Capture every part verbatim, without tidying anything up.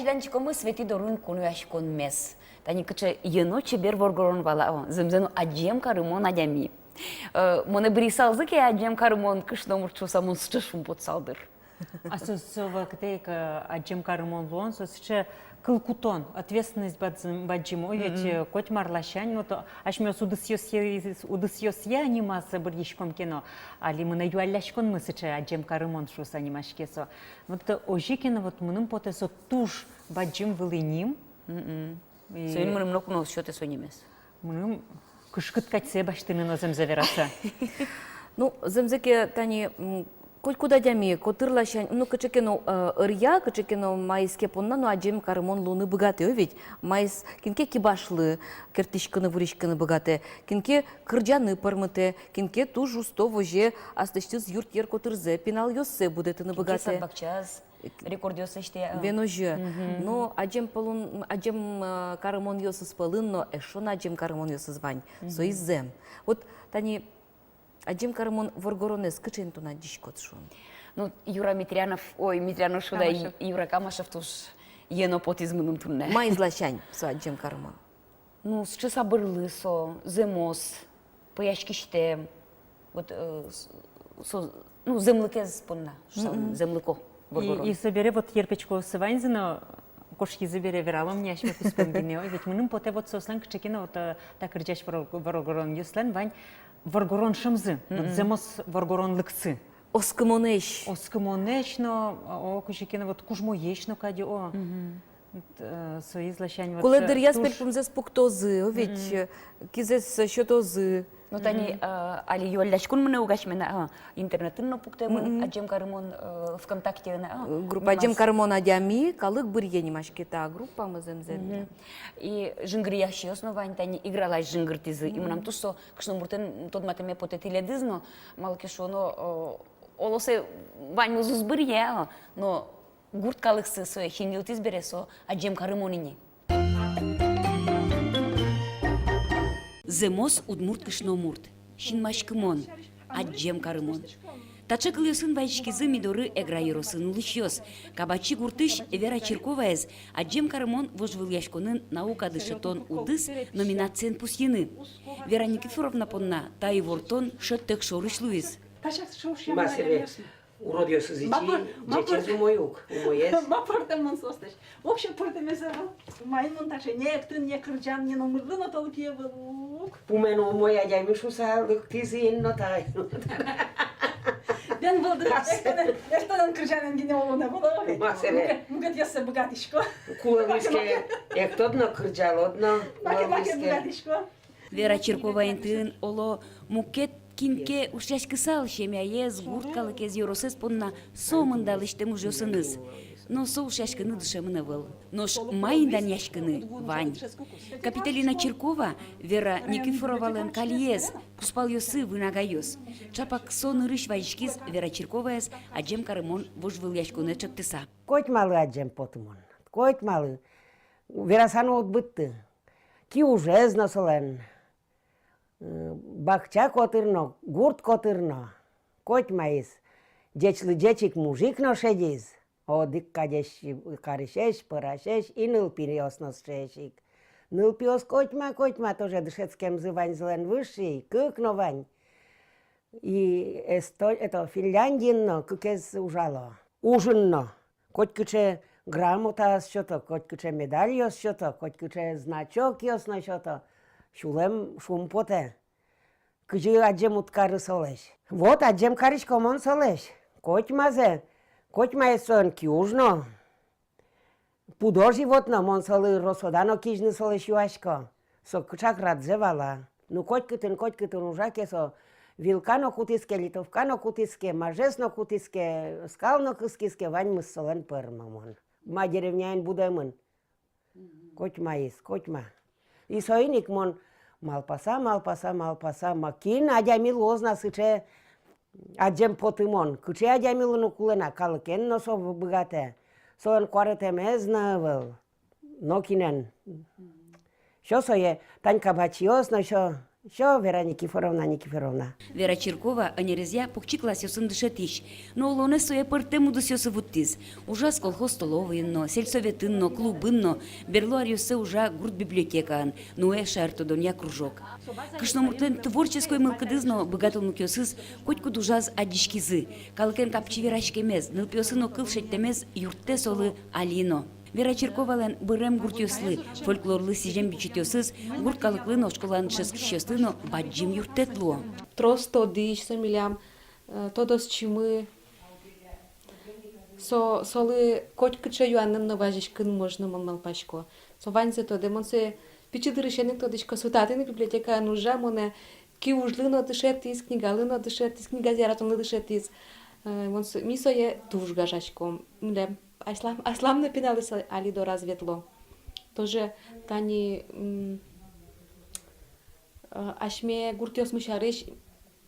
Азьланьтӥськомы Светӥ дорын кунояськонмес. Тани кыӵе йӧно, чебер воргорон вал, о, зэмзэ но адӟем карымон адями. Э, монэ бырйысалзы ке адӟем карымон кышномурт шуыса, мон сыӵе шумпотысал, дыр. А со, со вакытэ ик, э, адӟем карымон луон, со сыӵе кыл кутон, ответственность бадӟым, бадӟым, о, ведь, э, котьмар ласянь, но то асьмеос удысъёсъя, удысъёсъя нимаз бырйиськом ке но, али мынэ юалляськонмы сыӵе адӟем карымон шуыса нимаське со. Вот, э, озьы ке но, вот мыным потэ, со туж бадӟым вылӥ ним. Мгм. И соин мыным ноку но уз сётэ со нимез. Мыным кышкыт кадь сое басьтыны но, зэмзэ вераса. Ну, зэмзэ ке, тани, м, котькуд адями котыр ласянь, ну, кыӵе ке но, э, ӧръя, кыӵе ке но маиз ке понна но адӟем карымон луыны быгатэ, о, ведь. Маиз, кин ке кибашлы, керттӥськыны, вуриськыны быгатэ, кин ке кырӟаны пӧрмытэ, кин ке туж усто возе аслэсьтыз юртъер котырзэ, пиналъёссэ будэтыны быгатэ. Кин ке сад-бакчаяз рекордъёс лэсьтэ, а. Вен озьы. Мгм. Но адӟем пӧлын, адӟем, э, карымонъёсыз пӧлын но эшшо на адӟем карымонъёсыз вань. Мгм. Соиз зэм. Вот тани адӟем карымон воргоронэз кыӵеен тон адӟиськод, шуом? Ну, Юра Митрянов, ой, Митрянов шуод-а, Камашев. Юра Камашев туж йӧно потӥз мыным туннэ. Маиз ласянь со адӟем карымон? Ну, сыӵе сабырлы со, зэмос, пӧяськисьтэм. Вот, э, с-, со, ну, зэмлыкез понна, шуом, мгм, зэмлыко воргорон. И, и собере вот йырпечкосы ваньзы но кошкизы бере, вералом ни асьме куспын гинэ, ой, ведь мыным потэ, вот соослэн кыӵе ке но, вот, э, та кырӟась ворго-, воргоронъёслэн вань воргорон шӧмзы, вот, мгм, зэмос воргоронлыксы. Оскымонэсь. Оскымонэсь но, о, кызьы ке но, вот, кужмоесь но кадь, о. Мгм. Э, соиз ласянь вот, кулэ, э, дыръяз туж пельпумзэс пуктозы, о, ведь, мгм, э, кизэс, э, сётозы. Ну, тани, мгм, э, али юалляськон мынэ уг асьме на, а, интернетын но пуктэмын, мгм, адӟем карымон, э, ВКонтакте на, а, э, группа нимаз. Адӟем карымон адями, калык быръе нимаське та группамы, зэмзэ. Мгм. И жингыръясьёс но вань, тани Игралась жингыртӥзы. И, мгм, мынам туж со кышномуртэн тодматэме потэ тӥледыз но, малы ке шуоно, э, оло сое ваньмыз уз быръе, а, но гурт калыксы сое синйылтӥз бере, со адӟем карымон ини. Зэмос удмурт кышномурт, синмаськымон, адӟем карымон. Таӵе кылъёсын вазиськизы ми доры Эгра ёросын улӥсьёс. Кабачи гуртысь Вера Чирковаез адӟем карымон вожвылъяськонын «Наука дышетон удыс» номинациен пусйыны. Вера Никифоровна понна та ивортон шӧдтэк шорысь луиз. Ма сыӵе уродъёсыз ичи, ма пӧр-, ма пӧр-, ӟечез умой ук, умоез. Ма пӧртэм мон соослэсь. Вообще пӧртэмез ӧвӧл. Маин мон таӵе: ни эктыны, ни кырӟаны, ни номырлы но толки ӧвӧл ук. Пумен умой адями шуыса лыктӥзы ини но та. Бен вылды, ма сыӵе, эктонэн, эктонэн кырӟанэн гинэ улон ӧвӧл. Ма сыӵе. Мукет, мукетъёссэ быгатӥсько. Кулэ луиз ке, эктод но, кырӟалод но, маке, кулэ луиз ке, маке быгатӥсько. Вера Чиркова интыын, оло, мукет кин ке ушъяськысал семьяез, гурт калыкез, ёросэз понна сомында лэсьтэм ужъёсыныз. Но со ушъяськыны дышемын ӧвӧл. Нош маин данъяськыны вань. Капитолина Чиркова Вера Никифоровалэн калиез, кузпалъёсы вынагайёс. Чапак со нырысь вазиськиз Вера Чирковаез адӟем карымон вожвылъяськонэ ӵектыса. Котьмалы адӟем потымон, котьмалы. Вераса но уд быдты. Киужез но солэн, э, бакча котыр но, гурт котыр но, котьмаез. Ӟечлы ӟеч ик мужик но шедиз, одӥг кадесь, карисесь, пӧрасесь, и нылпиос но сыӵеесь ик. Нылпиос котьма, котьма, тоже дышетскемзы ваньзылэн высший, кык но вань. И Эсто-, это, Финляндиын но кыкез ужало. Ужын но. Котькыӵе грамотаос сёто, котькыӵе медальёс сёто, котькыӵе значокъёс но сёто. Сюлэм шумпотэ. Кызьы адӟем уд кары солэсь. Вот адӟем карисько мон солэсь. Котьмазэ, котьмаез солэн киуж но. Пудо-живот но, мон солы росода но кизьыны солэсь юасько. Со кыӵе ке радзэ вала. Ну, котькытын, котькытын ужа ке со, вилка но кутӥз ке, литовка но кутӥз ке, мажес но кутӥз ке, скал но кыскиз ке, ваньмыз солэн пӧрмоз мон. Ма деревняын будэмын. Котьмаез, котьма. И соин ик мон малпаса, малпаса, малпаса, ма кин адями луоз на сыӵе адӟем потымон, кыӵе адями луыны кулэ на, калыкен но со быгатэ. Солэн куаретэмез но ӧвӧл нокинэн. Сё сое, тань кабачиос но сё, Всё, Вера Никифоровна, Никифоровна. Вера Чиркова ӧнерезъя покчи классъёсын дышетӥсь. Но улонэз сое пӧртэм удысъёсы вуттӥз. Ужаз колхоз столовойын но, сельсоветын но, клубын но, берло аръёссэ ужа гурт библиотекаын, нуэ шаертодонъя кружок. Кышномуртлэн творческой мылкыдыз но быгатонлыкъёсыз котькуд ужаз адӟиськизы. Калыкен капчи вераськемез, нылпиосын но кыл шедьтэмез юрттэ солы али но. Вера Чирковалэн бырем гуртъёслы, фольклорлы сӥзем бичетъёсыз гурт калыклы но школаын дышетскисьёслы но бадӟым юрттэт луо. Трос тодӥсь со милям, э, тодосчимы. Со, солы котькыӵе юанэн но вазиськыны можно, мон малпасько. Со ваньзэ тодэ, мон сое пичи дырысен ик тодӥсько, со татын ик библиотекаын ужа, монэ ки ужлы но дышетӥз, книгалы но дышетӥз, книга яратонлы дышетӥз. Э, мон со-, ми сое туж гажаськом. Милям аслам, аслам но пиналъёс али дораз ветло. Тоже тани, м, э, асьме гуртъёсмы сярысь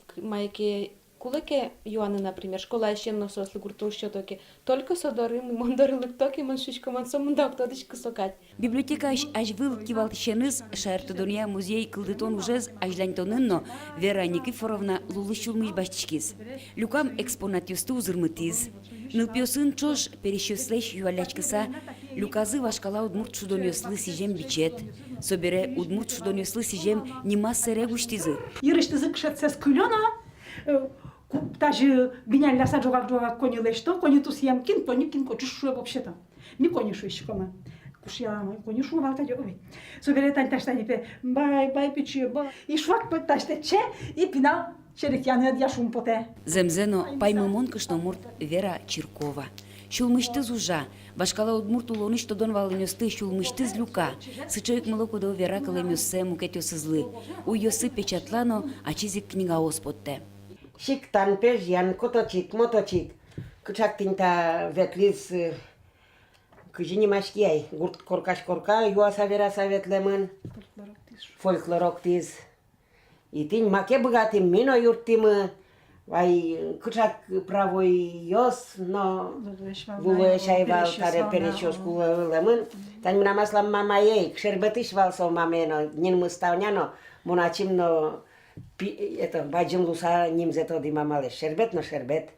к-, мае ке кулэ ке юаны, например, школаысен но соослы гуртоос сёто ке, только со доры, мон доры лыкто ке, мон шуисько, мон сомында уг тодӥськы со кадь. Библиотекаысь азьвыл кивалтӥсеныз шаертодонъя музей кылдытон ужез азьланьтонын но Вера Никифоровна лулысь-сюлмысь басьтӥськиз. Люкам экспонатъёсты узырмытӥз. Нылпиосын ӵош пересьёслэсь юалляськыса люказы вашкала удмурт шудонъёслы сӥзем бичет. Собере удмурт шудонъёслы сӥзем нимаз сэрег усьтӥзы. Йырысьтызы кышетсэс кылё но, э, ку-, тазьы бинялляса ӝогак-ӝогак коньы лэсьто, коньы тусъем, кин коньы, кин кочыш шуэ вообще-то. Ми коньы шуиськомы. Кушъялам, коньы шуо вал кадь, ой. Собере тань таӵе тани пе, бай, бай, пичи, бай. И шуак пе таӵе тэтче, и пинал серекъяны ӧдъя шумпотэ. Зэмзэ но, паймымон кышномурт Вера Чиркова. Сюлмысьтыз ужа, вашкала удмурт улонысь тодон-валанъёсты сюлмысьтыз люка. Сыӵе ик мылокыдо вера кылэмъёссэ мукетъёсызлы. Уйёсы печатла но, ачиз ик книгаос поттэ. Сиктан пе ӝиан коточик, моточик. Кыӵак тӥни та ветлӥз, э, кызьы нимаське ай, гурт коркась корка юаса-вераса ветлэмын. Фольклор октӥз. Фольклор октӥз. И тӥни маке быгатӥм, ми но юрттӥмы, вай, кыӵак правоёс но луылэсь вал, луылэсь ай вал, пересьёс таре вал, пересьёс, а, кулэ луэмын. Тань мынам аслам мамае ик, шербетысь вал со мамае но, ньыльмыстауня но, мон ачим но пи-, это, бадӟым луыса нимзэ тодӥ мамалэсь. Шербет но шербет.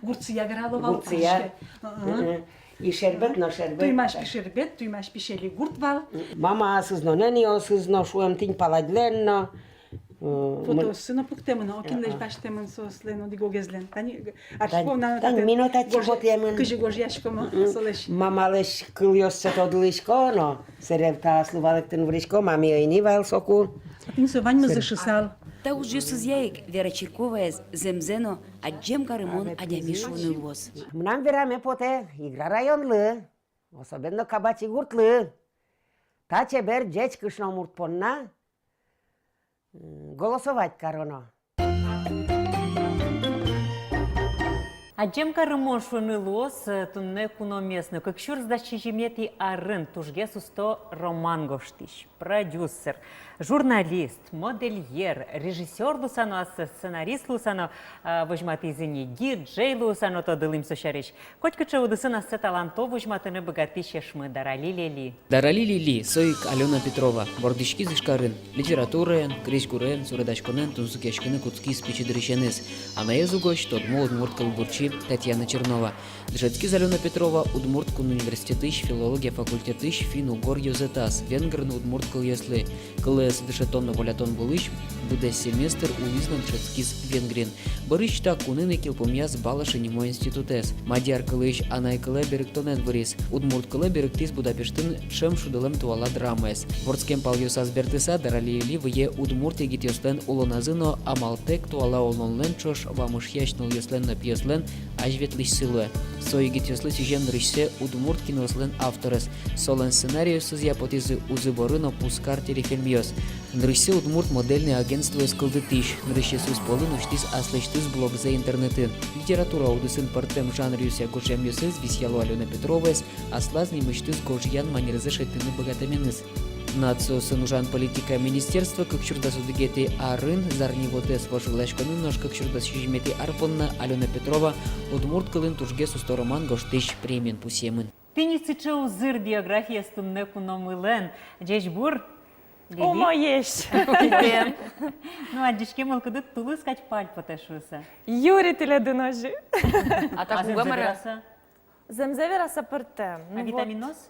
Гуртсыя верало вал. Гуртсыя. Ага. Мгм. И шербет но шербет. Туймаськи шербет, Туймаськи шели гурт вал. Мамаосыз но, нэнэосыз но, шуэм, тӥни паладьлэн но. Э, фотооссы но пуктэмын, окинлэсь, ага, басьтэмын соослэн, одӥг огезлэн. Тани архивын но тани татын ми но татчы потэмын. Кызьы гожъяськомы, мгм, солэсь. Мамалэсь кылъёссэ тодылӥсько но, сэре та аслы валэктыны вырисько, мамае ӧй ни вал соку. Тӥни со ваньмыз ышысал. Та ужъёсызъя ик Вера Чирковаез зэмзэ но адӟем карымон адями шуыны луоз. Мынам вераме потэ Игра районлы, особенно Кабачи гуртлы. Та чебер ӟеч кышномурт понна, м, голосовать кароно. Адӟем карымон шуыны луоз, э, туннэ куномес но. Кык сюрс дас сизьыметӥ арын тужгес усто роман гожтӥсь, продюсер, журналист, модельер, режиссёр луыса но, ассэ сценарист луыса но, э, возьматӥзы ни, диджей луыса но тодылӥм со сярысь. Котькыӵе удысын ассэ таланто возьматыны быгатӥсь эшмы Дарали Лели. Дарали Лели, со ик Алёна Петрова, вордӥськиз Ижкарын. Литератураен, крезьгурен, суредаськонэн тунсыкъяськыны кутскиз пичи дырысеныз. Анаез угось тодмо удмурт кылбурчи Татьяна Чернова. Дышетскиз Алёна Петрова Удмурт кун университетысь филология факультетысь финн-угор ёзэтаз, венгр но удмурт кылъёслы. Кылэз дышетон но волятон вылысь быдэс семестр улӥз но дышетскиз Венгриын. Бӧрысь та кунын ик йылпумъяз Балаши нимо институтэз. Мадьяр кылысь анай кылэ берыктонэн выриз. Удмурт кылэ берыктӥз Будапештын «Ӵем шудылэм туала» драмаез. Вордскем палъёсаз бертыса, Дарали Лели выйе удмурт егитъёслэн улоназы но амалтэк туала улонлэн ӵош вамышъясь нылъёслэн но пиослэн азьветлӥсьсы луэ. Со егитъёслы сӥзем нырысьсэ удмурт киноослэн авторез. Солэн сценариосызъя потӥзы «Узы-боры» но «Пузкар» телефильмъёс. Нырысьсэ удмурт модельной агентствоез кылдытӥсь, нырысетӥез пӧлын усьтӥз аслэсьтыз блогзэ интернетын. Литература удысын пӧртэм жанръёсъя гожъямъёсыз висъяло Алёна Петроваез аслаз нимысьтыз гожъян манерзэ шедьтыны быгатэменыз. Нациосын ужан политикая министерство кык сюрс дас одӥгетӥ арын «Зарни вотэс» вожвылъяськонын, нош кык сюрс дас сизьыметӥ ар понна Алёна Петрова удмурт кылын тужгес усто роман гожтӥсь премиен пусъемын. Тӥни сыӵе узыр биографиез туннэ куномылэн. Ӟечбур, Леди? Умоесь. Ну, адӟиське, мылкыдыд тулыс кадь пальпотэ шуыса. Юри тӥледын озьы. А так уг-а, мар-а? Зэмзэ вераса, пӧртэм. А витаминоз?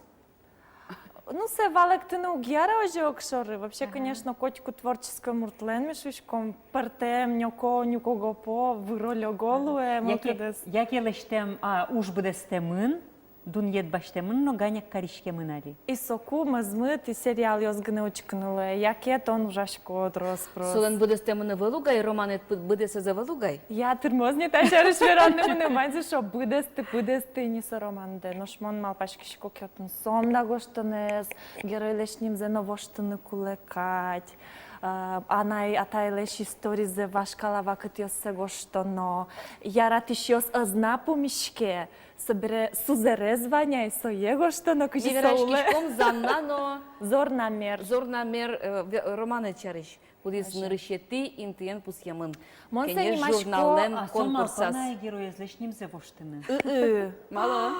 Ну, сое валэктыны уг яра озьы огшоры. Вообще, конечно, котьку творческой муртлэн, ми шуиськом, пӧртэм нюко, нюко-гопо, выро-лёго луэ. Яке, мылкыдыз яке лэсьтэм, а, уж быдэстэмын, дунъет басьтэмын но ганяк кариськемын али. И соку мӧзмыт, и сериалъёс гинэ учкыны луэ, яке тон ужаськод трос-прос. Солэн быдэстэмын ӧвӧл угай, романэд быдэсэз ӧвӧл угай. Я, тырмоз ни та сярысь вераны мыным, ваньзы шуо: быдэсты, быдэсты ни со романдэ. Нош мон малпаськисько ке, отын сомында гожтонэз, геройлэсь нимзэ но воштыны кулэ кадь. А, анай-атайлэсь историзэ, вашкала вакытъёссэ гожтоно. Яратӥсьёс ӧз на пумиське, собере сузэрез вань ай, сое гожтоно, кызьы со улэ. Ми вераськиськом Занна но Зорнамер. Зорнамер, э, ве-, романэд сярысь. Кудӥз нырысетӥ интыен пусъемын «Кенеш» журналлэн конкурсаз. Мон сое нимасько. А со малпа на героезлэсь нимзэ воштыны? Ы-ы. Малы?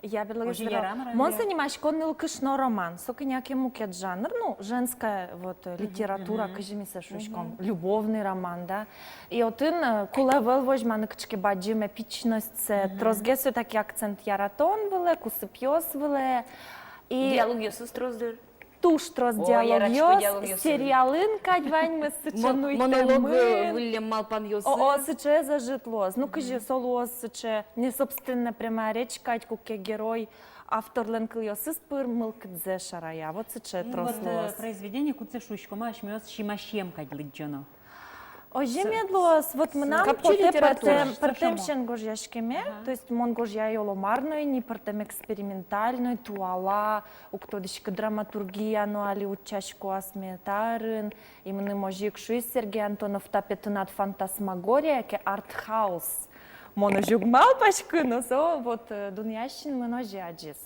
Я, берлогес верало. Мон сое нимасько нылкышно роман. Со кӧня ке мукет жанр, ну, женская вот, э, литература, кызьы ми сое шуиськом, любовный роман, да. И отын, э, кулэ ӧвӧл возьманы кыӵе ке бадӟым эпичностьсэ, тросгес всё-таки акцент яратон вылэ, кусыпъёс вылэ. И диалогъёсыз трос, дыр. Туж трос диалогъёс, сериалын кадь ваньмыз сыӵе нуйтэмын. Монолог, э, выллем малпанъёсыз. О, о, сыӵеез ӧжыт луоз. Ну, кызьы со луоз сыӵе не собственная прямая речь кадь, куке ке герой авторлэн кылъёсыз пыр мылкыдзэ шарая. Вот сыӵе трос луоз. Ну, вот, э, произведение, кудзэ шуиськом асьмеос сима сием кадь лыдӟоно. Озьы мед луоз, вот мынам потэ пӧртэм, пӧртэмысен гожъяськеме, то есть мон гожъяй оло мар но ини, пӧртэм экспериментальной, туала, уг тодӥськы, драматургия но али утчасько асме та ӧрын, и мыным озьы ик шуиз Сергей Антонов: та пе тынад фантасмагория ке артхаус. Мон озьы уг малпаськы, но со вот, э, дунъясьын мон озьы адӟи.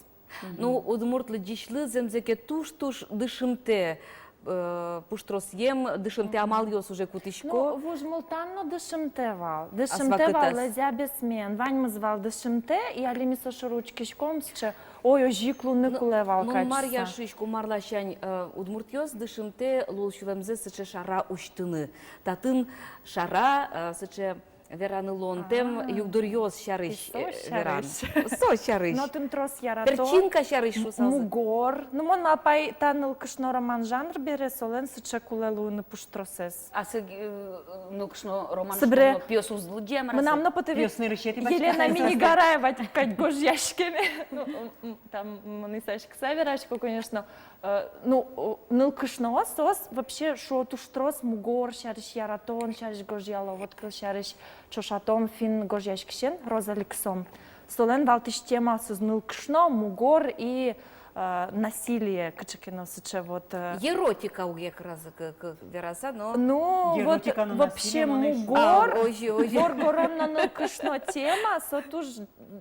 Ну, удмурт лыдӟисьлы зэмзэ ке туж-туж дышымтэ, э, пуштросъем, дышымтэ амалъёс уже кутӥсько. Ну, вужмылтан но дышымтэ вал. Дышымтэ вал лэзя бесмен. Ваньмыз вал дышымтэ, и али ми со шоры учкиськом, сыӵе, ой, озьы ик луыны кулэ вал кадь шуса. Ну, мар я шуисько, мар ласянь, э, удмуртъёс дышымтэ лулсюлэмзэс сыӵе шара усьтыны. Татын шара, э, сыӵе вераны луонтэм югдуръёс сярысь, э, веран. Со сярысь. Со сярысь. Но тын трос яратон. Перчинка сярысь шуса. Мугор. Ну, мон малпай, та нылкышно роман жанр бере солэн сыӵе кулэ луыны пуштросэз. А сыӵе, э, нылкышно роман шуоно, пиос уз лыдӟе, мар-а со? Мынам но потэ ведь Елена Миннигараева тип кадь гожъяськеме. Ну, м, м, там, мон исаськыса верасько, конечно. Э, ну, о, нылкышноос, соос вообще, шуо, туж трос мугор сярысь, яратон сярысь гожъяло, вот кыл сярысь ӵошатом финн гожъяськисен Роза Лексом. Солэн валтӥсь темаосыз нылкышно, мугор и, э, насилие, кыӵе ке но сыӵе вот, э. Эротика уг-а, как раз, к-, к-, вераса, но. Ну, вот вообще мугор, воргорон но нылкышно тема, со туж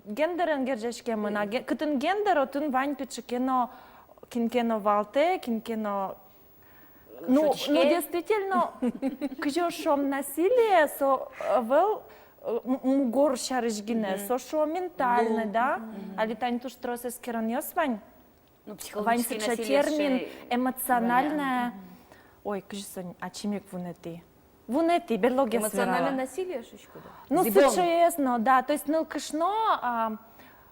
гендерен герӟаськемын, а ге-, кытын гендер, отын вань кыӵе ке но кин ке но валтэ, кин ке но, ну, ну, действительно, кызьы шуом, насилие, со, э, ӧвӧл, э, м-, мугор сярысь гинэ, со, шуом, ментальной, да? Али тани туж трос эскеронъёс вань. Ну, вань сыӵе термин эмоциональное. Ой, кызьы со ни, ачим ик вунэтӥ. Вунэтӥ, берлогес верало. Эмоциональное насилие шуиськод-а? Ну, сыӵеез но, да. То есть нылкышно, а,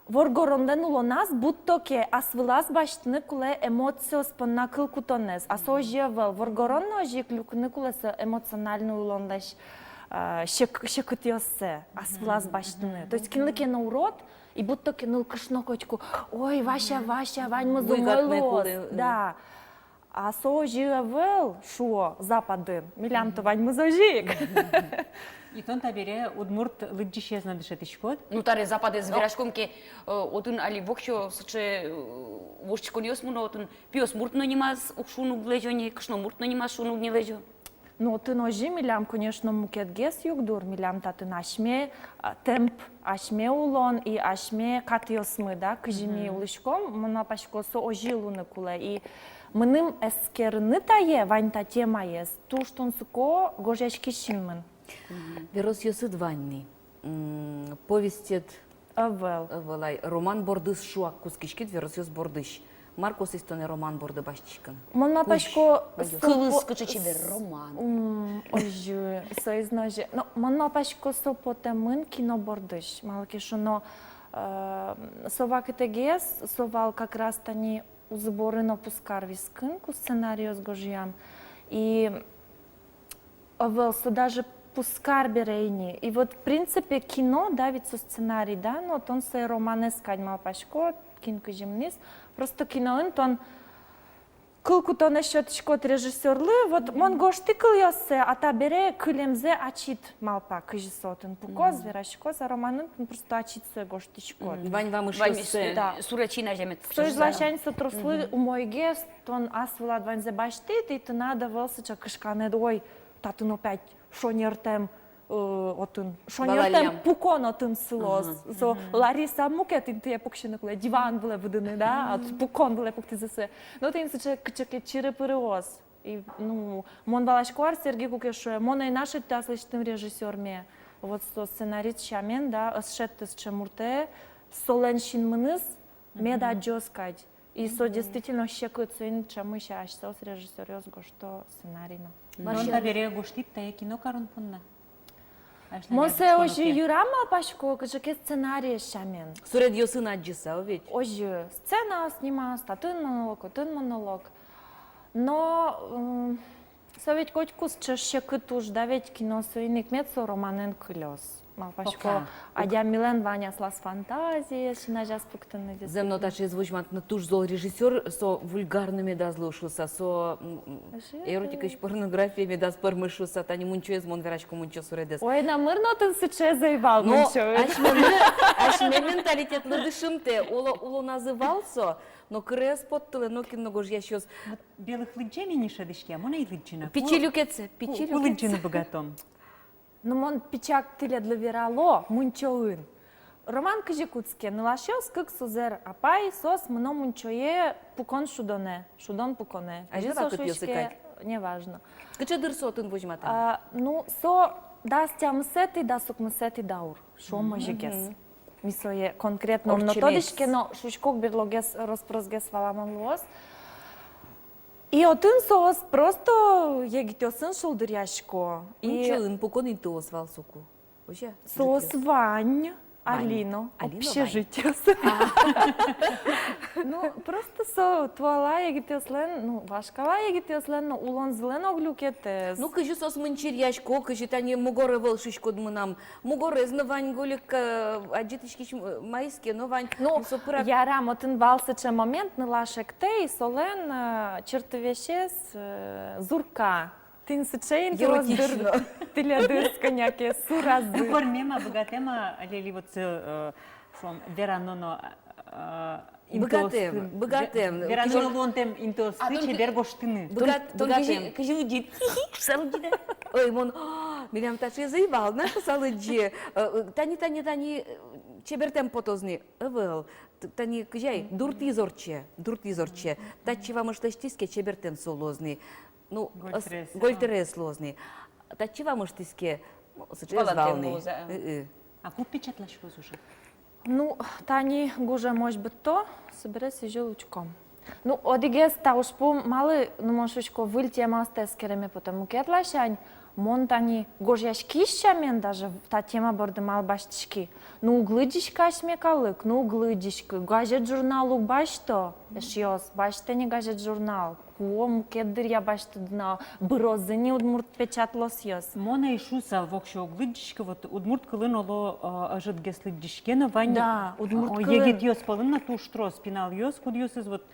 воргоронлэн улоназ будто ке ас вылаз басьтыны кулэ эмоциос понна кыл кутонэз. А со озьы ӧвӧл. Воргорон но озьы ик люкыны кулэ со эмоциональной улонлэсь, а, сек-, секытъёссэ ас вылаз басьтыны. То есть кинлы ке но урод, и будто ке нылкышно котьку: ой, Вася, Вася, ваньмыз умой луоз. Да. А со озьы ӧвӧл, шуо, Западын. Милям-то ваньмыз озьы ик. И тон табере удмурт лыдӟисез но дышетӥськод? Ну, табере Западэз вераськом ке, э, отын али воксё сыӵе, э, воштӥськонъёс мыно, отын пиосмурт но нимаз уг шуны уг лэзё ни, кышномурт но нимаз шуны уг ни лэзё. Ну, отын озьы, милям, конечно, мукетгес югдур, милям татын асьме, а, темп, асьме улон и асьме катъёсмы, да, кызьы ми улӥськом, мон малпасько, со озьы луыны кулэ. И мыным эскерыны тае, вань та темаез, туж тунсыко гожъяськись синмын. Веросъёсыд вань ни, м, повестед ӧвӧл. Ӧвӧл ай, роман бордыз шуак кутскиськид, веросъёс бордысь. Мар косӥз тонэ роман борды басьтӥськыны? Мон малпасько, со кылыз по-, кыӵе чебер роман. М, озьы, соиз но озьы. Но мон малпасько, со потэмын кино бордысь. Малы ке шуоно, э, со вакытэгес, со вал как раз тани Узы-боры но Пузкар вискын, ку сценариос гожъям. И ӧвӧл, со даже Пузкар бере ини. И вот, в принципе, кино, да, ведь со сценарий, да, но тон сое романэз кадь малпаськод, кин кызьы мынӥз. Просто киноын тон кыл кутонэз сётӥськод режиссёрлы, вот мон гожтӥ кылъёссэ, а табере кылемзэ ачид малпа, кызьы со отын пукоз, вераськоз, а романын тон просто ачид сое гожтӥськод. Вань вамышъёссэ. Да. Суретчи но азямет. Соиз ласянь со трослы умойгес, тон ас вылад ваньзэ басьтӥд, и тынад ӧвӧл сыӵе кышканэд, ой, татын опять шонертэм, э, отын, шонертэм пукон отын сылоз. Со Лариса мукет интые пуксьыны кулэ, диван вылэ выдыны, да, а пукон вылэ пуктӥзы сое. Но тӥни сыӵе кыӵе ке чыры-пырыос. И, ну, мон валасько ар, Сергей куке шуэ, мон ӧй на шедьты аслэсьтым режиссёрме. Вот со сценарист сямен, да, ӧз шедьты сыӵе муртэ, солэн синмыныз мед адӟоз кадь. И со действительно секыт, соин ӵемысь асьсэос режиссёръёс гожто сценарий но. Мар сямен табере гожтӥд тае кино карон понна? Мон сое озьы йырам малпасько, кыӵе ке сценарий сямен. Суредъёсын адӟыса, о ведь? Озьы, сценаос нимаз, татын монолог, отын монолог. Но, м, со ведь котьку сыӵе секыт уж, да ведь, кино, соин ик мед со романэн кылёз. Малпасько, адямилэн вань аслаз фантазиез син азяз пуктыны. Зэм но, таӵеез возьматыны туж зол режиссёр, со вульгарный медаз луы шуыса, со, м, м, эротикаысь порнографие медаз пӧрмы шуыса, тани мунчоез, мон верасько, мунчо суредэз. Ой, номыр но отын сыӵеез ӧй вал мунчоын. Асьме, асьме менталитетлы дышымтэ, уло-, улоназы вал со, но кырыез поттылэ нокин но гожъясьёс. Вот Белых лыдӟем ини шӧдӥське, а мон ӧй лыдӟы на. Пичи люкетсэ, пичи люкетсэ. Ку лыдӟыны быгатом? Ну, мон пичак тӥледлы верало, мунчоын. Роман кызьы кутске: нылашъёс, кык сузэр апай, соос мыно мунчое пукон шудонэ, шудон пуконэ. Азьло вакытъёсы кадь. Неважно. Кыӵе дыр со отын возьматэмын? А, ну, со дас тямысэтӥ, дас укмысэтӥ даур, шуом озьыгес. Ми сое конкретно ум но тодӥське, но шуисько ук, берлогес, рос-просгес валамон луоз. И отын соос просто егитъёсын шулдыръясько. И мунчоын пукон интыос вал соку. Озьы-а? Соос вань, али но, общежитиосы. Ну, просто со туала егитъёслэн, ну, вашкала егитъёслэн но улонзылэн ог люкетэз. Ну, кызьы соос мынчыръясько, кызьы тани мугор ӧвӧл шуиськод мынам. Мугорез но вань, гольык, э, адӟытӥськись, э, маиз ке но вань. Ну, со пырак. Ярам, отын вал сыӵе момент, нылаш эктэ, и солэн, э, чыртывесез, э, зурка. Тӥни сыӵе интыос дыр тӥледыз кӧня ке суразы. Ну, пӧрмем-а, быгатэм-а, али, али вот, э, шуом, верано но, э, быгатэм, интыосты, быгатэм. Ве-, верано но луонтэм интыосты чебер гожтыны. Быгат-, быгатэм. Кызьы, кызьы лыдӟид? Шуса лыдӟид-а? Ой, мон, милям таӵеез ӧй вал на, шуса лыдӟи. Э, э, тани, тани, тани, э, чебертэм потоз ни. Ӧвӧл. Т-, тани кызьы ай, дуртӥз ортче, дуртӥз ортче. Татчы вамыш лэсьтӥз ке, чебертэм со луоз ни. Ну, гольтырес, гольтырес луоз ни. Татчы вамыштӥз ке, ну, сыӵе ӧз вал ни. Валантэм луоз, а. Ы-ы. А ку печатласькоз уже? Ну, тани гужемозь быдто, собере сӥзьыл учком. Ну, одӥгез та ужпум, малы, ну, мон шуисько, выль темаосты эскереме потэ мукет ласянь. Мон тани гожъяськись сямен даже та тема борды малы басьтӥськи. Ну, уг лыдӟиськы асьме калык, ну, уг лыдӟиськы, газет-журнал уг басьто, эшъёс, басьтэ ни газет-журнал, куо мукет дыръя басьтоды на, бырозы ни удмурт печатлосъёс. Мон ӧй шуысал, воксё уг лыдӟиськы, вот удмурт кылын оло, э, ӧжытгес лыдӟиське но вань. Да, удмурт кылын. Егитъёс пӧлын но туж трос пиналъёс, кудъёсыз вот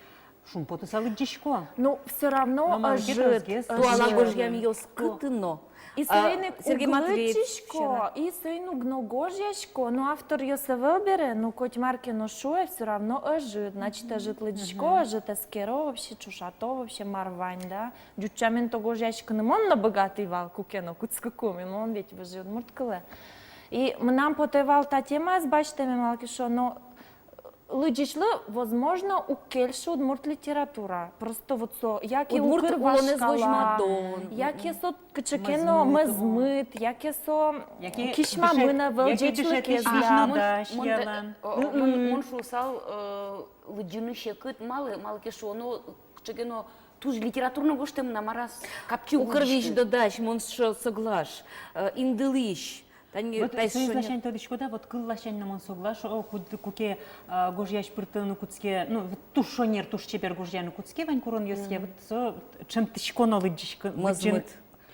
шумпотыса лыдӟисько. Ну, всё равно ӧжыт, ӧжыт. Туала гожъямъёс кытын но. И соин ик уг лыдӟисько, и соин уг но гожъясько, но авторъёс ӧвӧл бере, ну, коть мар ке но шуэ, всё равно ӧжыт, значит, ӧжыт лыдӟисько, ӧжыт эскеро, вообще ӵошато, вообще мар вань, да. Ӟуч сямен-то гожъяськыны мон но быгатӥ вал, куке но кутскыку, мон ведь выжи удмурт кылэ. И мынам потэ вал та темаез басьтэме, малы ке шуоно, Лыдӟисьлы, возможно, уг кельшы удмурт литература. Просто вот со, яке удмурт укыр улонэз вашкала, возьматон, яке со кыӵе ке но мӧзмыт, яке со кисьмамын ӧвӧл, ӟечлыкез. Мон, мон, мон шуысал, э, лыдӟыны секыт, малы, малы ке шуоно, кыӵе ке но туж литературной гожтэмын, а мар-а, капчи укыр визь но дась, мон сыӵе соглаш, э, индылӥсь. Тани вот таиз ласянь тодӥськод-а, вот кыл ласянь но мон соглаш, о, куд-, куке, а, гожъясь пыртыны кутске, ну, вот туж шонер, туж чебер гожъяны кутске вань куронъёсъя, вот со ӵемтӥсько но лыдӟисько,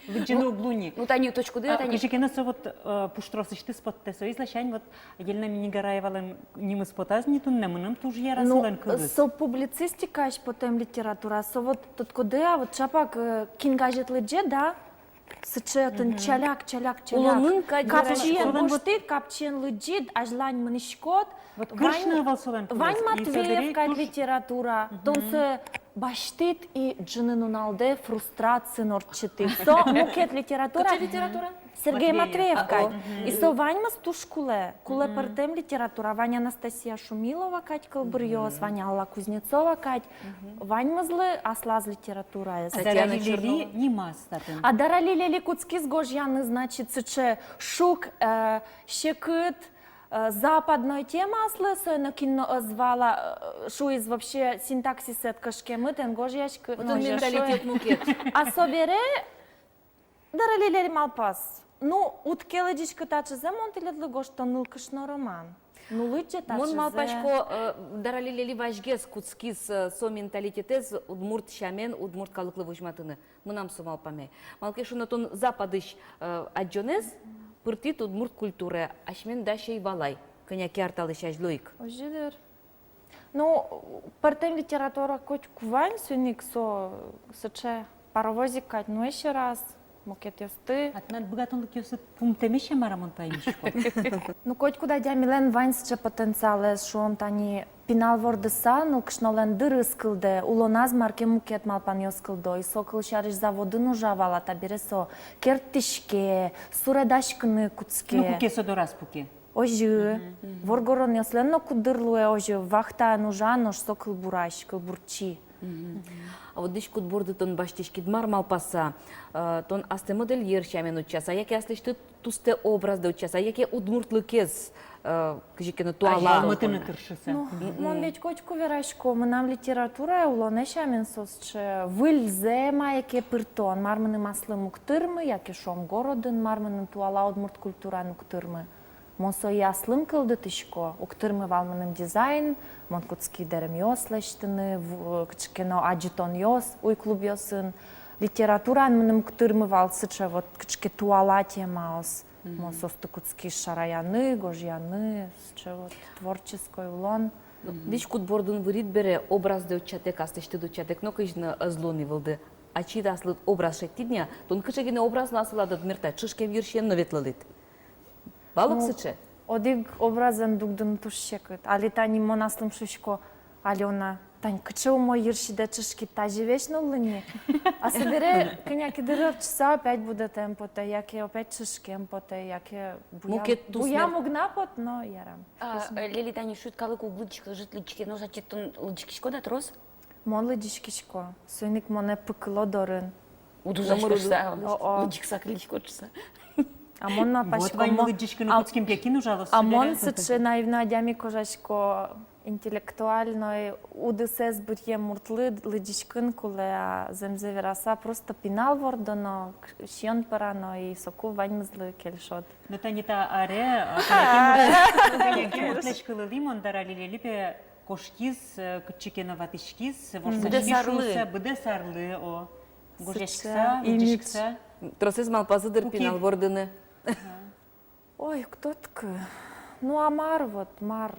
лыдӟыны уг луы ни. Ну, тани точкуды, а, тани. Кызьы ке но со вот, э, пуштросысьтыз поттэ, соиз ласянь вот Елена Миннигараевалэн нимыз потаз ни туннэ, мыным туж яра солэн кылыз. Ну, со публицистикаысь потэм литература, со вот тодӥськоды-а, вот чапак, э, кин газет лыдӟе, да, сыӵе отын чаляк, чаляк, чаляк. Улонын кадь. Капчиен гожтӥд, капчиен лыдӟид, азьлань мынӥськод. Вот кыршны вал солэн кылыз. Вань Матвеев кадь литература. Тон сое басьтӥд и ӝыны нуналдэ фрустрациын ортчытӥд. Со мукет литература. Кыӵе литература? Сергей Матвеев кадь. И со ваньмыз туж кулэ. Кулэ пӧртэм литература. Вань Анастасия Шумилова кадь кылбуръёс, вань Алла Кузнецова кадь. Ваньмызлы аслаз литератураез. А Дарали Лели нимаз татын. А Дарали Лели кутскиз гожъяны, значит, сыӵе шуг, э, секыт, э, западной темаослы, сое нокин но ӧз вала, э, шуиз, вообще синтаксисэд кышкемыт, эн гожъяськы. Отын менталитет мукет. А собере Дарали Лели малпаз: ну, уд ке лыдӟиськы таӵезэ, мон тӥледлы гожто нылкышно роман. Ну, лыдӟе таӵезэ. Мон малпасько, э, Дарали Лели вазьгес кутскиз, э, со менталитетэз удмурт сямен, удмурт калыклы возьматыны. Мынам со малпамъя. Малы ке шуоно, тон западысь, э, адӟонэз пыртӥд удмурт культурае, асьмен дась ӧй вал ай, кӧня ке ар талэсь азьло ик. Озьы дыр. Ну, пӧртэм литература котьку вань, соин ик со сыӵе паровозик кадь нуэ сьӧраз, мукетъёсты. А тынад быгатонлыкъёсыд пумтэме-а, мар-а, мон паймисько. Ну, котькуд адямилэн вань сыӵе потенциалэз, шуом, тани пинал вордыса, нылкышнолэн дырыз кылдэ, улоназ мар ке мукет малпанъёс кылдо, и со, кылсярысь, заводын ужа вал, а табере со керттӥське, суредаськыны кутске. Ну, куке со дораз пуке. Озьы. Мгм. Воргоронъёслэн но куддыр луэ озьы, вахтаын ужа, нош со кылбурась, кылбурчи. Мгм. А вот дӥськут борды тон басьтӥськид мар малпаса, э, тон астэ модельер сямен утчаса, яке аслэсьтыд тустэ образды утчаса, яке удмуртлыкез, э, кызьы ке но туала азьланьтыны тыршыса? Ну, мон ведь котьку верасько, мынам литературае улонэ сямен со сыӵе выль зэм ай ке пыртон, мар мыным аслым уг тырмы, яке, шуом, городын, мар мыным туала удмурт культураын уг тырмы. Мон сое аслым кылдытӥсько, уг тырмы вал мыным дизайн, мон кутски дэремъёс лэсьтыны, в-, кыӵе ке но адӟытонъёс уй клубъёсын. Литератураын мыным уг тырмы вал сыӵе вот кыӵе ке туала темаос. Мгм. Мон соосты кутски шараяны, гожъяны, сыӵе вот творческой улон. Мгм. Дӥськут бордын вырид бере, образды утчатэк, аслэсьтыд утчатэк но кызьы но ӧз луы ни вылды. Ачид аслыд образ шедьтӥд ни-а, тон кыӵе ке но образ но ас вылад ӧд мерта, чышкем йырсиен но ветлылӥд. Вал ук сыӵе? Ну, одӥг образэн дугдыны туж секыт. Али тани мон аслым шуисько: Алёна, тань кыӵе умой йырсидэ чышкид, тазьы весь нуллы ни. А собере кӧня ке дыр ортчыса опять будэтэм потэ, яке опять чышкем потэ, яке буям, мукет туснэ буям уг на поты но, ярам. А, э, Лели, тани шуид, калык уг лыдӟиськы, ӧжыт лыдӟиське, нош ачид тон лыдӟиськиськод-а трос? Мон лыдӟиськисько, соин ик монэ пыкыло дорын. Уд ужаськы шуса, о-о, лыдӟиськыса кыллиськод шуса. А мон малпасько, вот ваньмы лыдӟиськыны кутскем ке, кин ужалоз? А мон сыӵе наивной адями, кожасько, интеллектуальной, удысэз быръем муртлы лыдӟиськыны кулэ, а зэмзэ вераса, просто пинал вордоно, к-, сиён пӧрано, и соку ваньмызлы кельшод. Но тани та аре, а, кӧня ке мурт-, кӧня ке муртлэсь кылылӥ мон, Дарали Лели пе кошкиз, э, кытчы ке но ватӥськиз, ворсаськиз шуыса, быдэс арлы, о, гожъяськыса, лыдӟиськыса. Тросэз малпазы дыр пинал вордыны. Ага. Ой, уг тодӥськы. Ну, а мар вот, мар,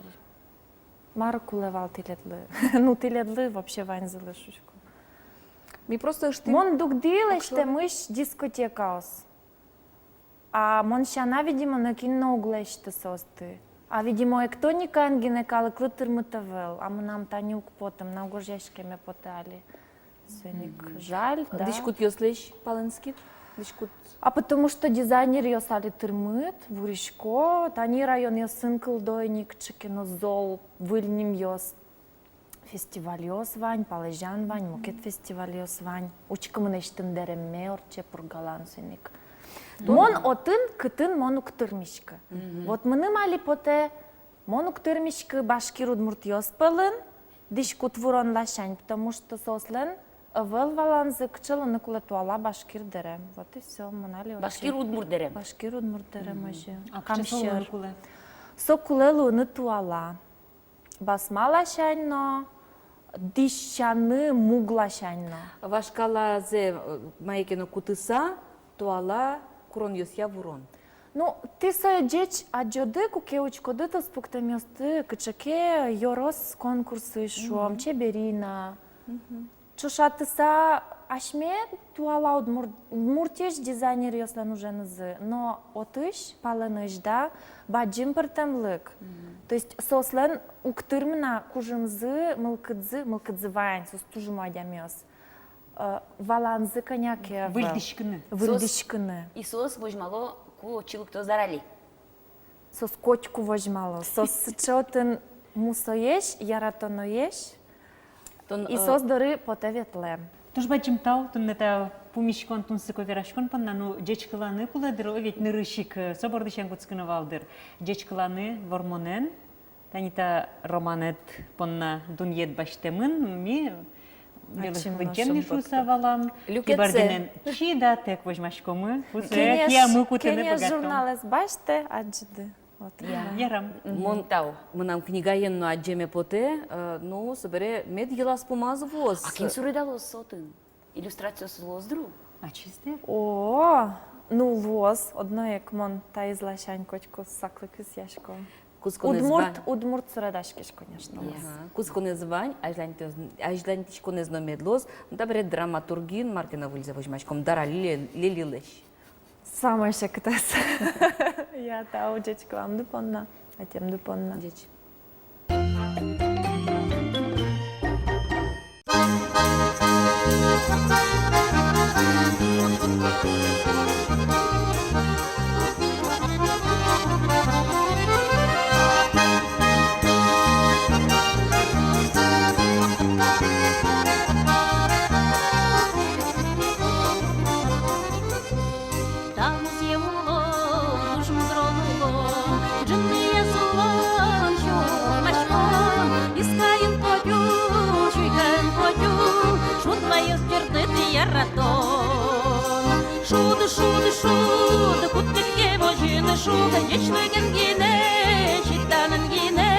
мар кулэ вал тӥледлы? Ну, тӥледлы, вообще ваньзылы шуисько. Ми просто ыштӥм. Мон дугдӥ лэсьтэмысь дискотекаос. А мон сяна, видимо, нокин но уг лэсьты соосты. А, видимо, эктоникаен гинэ калыклы тырмыт ӧвӧл, а мынам тани уг поты, мынам гожъяськеме потэ али. Соин ик жаль, да. Дӥськутъёслэсь палэнскид? Дӥськут. А потому что дизайнеръёс али тырмыт, вурисько, тани районъёсын кылдо ини кыӵе ке но зол, выль нимъёс, фестивальёс вань, Палэзян вань, мукет фестивальёс вань. Учкымынэсьтым дэремме ортче Пургалэн соин ик. Мон отын, кытын мон уг тырмиськы. Мгм. Вот мыным али потэ, мон уг тырмиськы башкир удмуртъёс пӧлын дӥськут вурон ласянь, потому что соослэн ӧвӧл валанзы, кыӵе луыны кулэ туала башкир дэрем. Вот и всё, мон али отчы. Башкир удмурт дэрем. Башкир удмурт дэрем, мгм, озьы. А кыӵе со луыны кулэ? Со кулэ луыны туала. Басма ласянь но, дӥсяны муг ласянь но. Вашкалазэ, э, мае ке но кутыса, туала куронъёсъя вурон. Ну, тӥ сое ӟеч адӟоды, куке учкоды туспуктэмъёсты, кыӵе ке ёрос конкурсысь, шуом, мгм, «Чеберина». Мгм. Ӵошатыса асьме туала удмурт, Удмуртиысь дизайнеръёслэн уженызы, но отысь, палэнысь, да, бадӟым пӧртэмлык. Мгм. То есть соослэн уг тырмы на кужымзы, мылкыдзы, мылкыдзы вань, соос туж умой адямиос. Э, валанзы кӧня ке ӧвӧл. Выльдӥськыны. Выльдӥськыны. И соос возьмало, ку отчы лыктоз зарали. Соос котьку возьмало. Соос сыӵе отын мусоесь, яратоноесь. Тон, и э, соос доры потэ ветлэм. Туж бадӟым тау, туннэ та пумиськон, тунсыко вераськон понна, ну, ӟечкыланы кулэ дыр, о, ведь нырысь ик, э, со бордысен кутскыны вал дыр. Ӟечкыланы Вормонэн, тани та романэд понна дунъет басьтэмын, ми, ачим, лыдӟем но шуыса валам. Люкетсэ. Кибардинэн чидатэк возьмаськомы, кузэ, кенеш, киямы кутыны, кенеш быгатом. Журналэз басьтэ, адӟиды. Вот. Я. Ярам. Мгм. Мон тау. Мынам книгаен но адӟеме потэ, э, ну, собере мед йылаз-пумаз вуоз. А кин суредалоз со отын? Иллюстрациос луоз дыр-а? Ачиз дыр. О, ну, луоз, одно ик мон таиз ласянь котьку саклык висъясько. Кутсконэз вань. Удмурт, удмурт суредаськись, конечно, луоз. Ага. Кутсконэз вань, азьланьтӥз-, азьланьтӥськонэз но мед луоз. Ну, табере драматургиын мар ке но выльзэ возьмаськом, Дара Лили-, Лилилэсь. Самой секытэз. Я, тау ӟечкыламды понна, ӧтемды понна. Ӟеч. Та музъем улон туж мудрон улон, ӝыныез улон сюлмаськон, искаын потӥ, чуйкаын потӥ, шуд ваёз ӟырдыт яратон. Шуд, шуд, шуд, кутскид ке возьыны шуг, ӟечлыкен гинэ, чиданэн гинэ,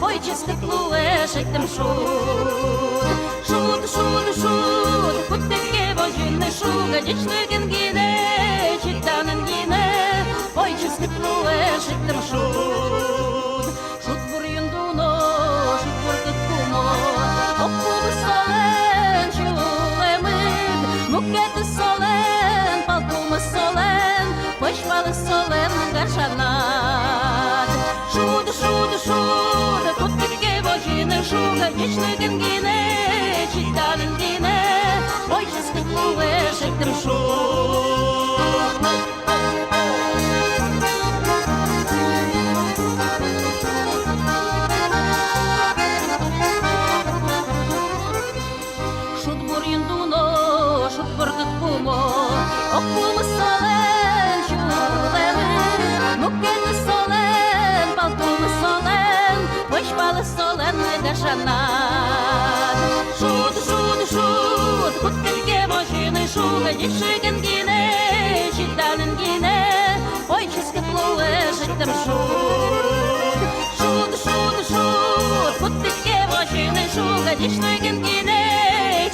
ой, ческыт луэ шедьтэм шуд. Шуд, шуд, шуд, кутскид ке возьыны шуг, ӟечлыкен гинэ, чиданэн гинэ, ой, ческыт луэ шедьтэм шуд. Шудбур юн дуно, шудбур кык пумо, ог пумыз солэн сюлэмыд, мукетыз солэн, пал пумыз солэн, пӧсь палыз солэн гажанад. Шуд, шуд, шуд, кутскид ке возьыны шуг, ӟечлыкен гинэ, чиданэн гинэ, ой, ческыт луэ шедьтэм шуд. Шудбур юн дуно, шудбур кык пумо, ог пумыз солэн сюлэмыд, мукетыз солэн, пал пумыз солэн, пӧсь палыз солэн гажанад. Шуд, шуд, шуд, кутскид ке возьыны шуг, ӟечлыкен гинэ, чиданэн гинэ, ой, ческыт луэ шедьтэм шуд. Шуд, шуд, шуд, кутскид ке возьыны шуг, ӟечлыкен гинэ,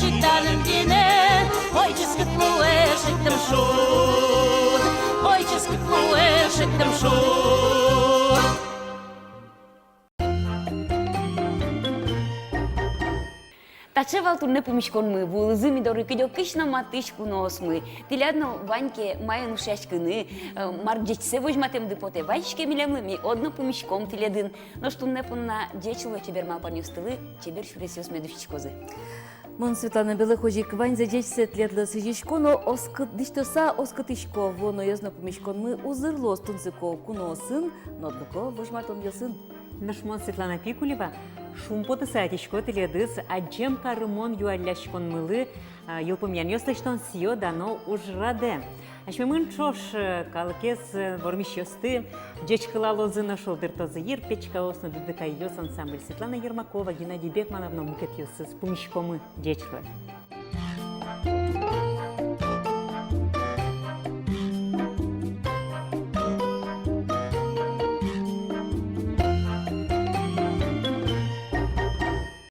чиданэн гинэ, ой, ческыт луэ шедьтэм шуд. Ой, ческыт луэ шедьтэм шуд. Таӵе вал туннэ пумиськонмы, вуылӥзы ми доры кыдёкысь но матысь куноосмы. Тӥляд но вань ке маин ушъяськыны, э, мар ӟечсэ возьматэмды потэ, вазиське милемлы, ми одно пумиськом тӥледын. Нош туннэ понна ӟеч луэ чебер малпанъёстылы, чебер сюресъёс мед усьтӥськозы. Мон, Светлана Белых, озьы ик ваньзэ ӟечсэ тӥледлы сӥзисько но оскыт-, дӥсьтыса оскытӥсько: вуоноез но пумиськонмы узыр луоз тунсыко куноосын но, нодлыко возьматонъёсын. Нош мон, Светлана Пикулева, шумпотыса ӧтисько тӥледыз адӟем карымон юалляськонмылы, а, йылпумъянъёс лэсьтон сӥё-дано ужрадэ. Асьмемын ӵош, э, калыкез, э, вормисьёсты ӟечкылалозы но шулдыртозы «Йыр печкаос но дыдыкайёс» ансамбль, Светлана Ермакова, Геннадий Бекманов но мукетъёсыз. Пумиськомы. Ӟеч луэ.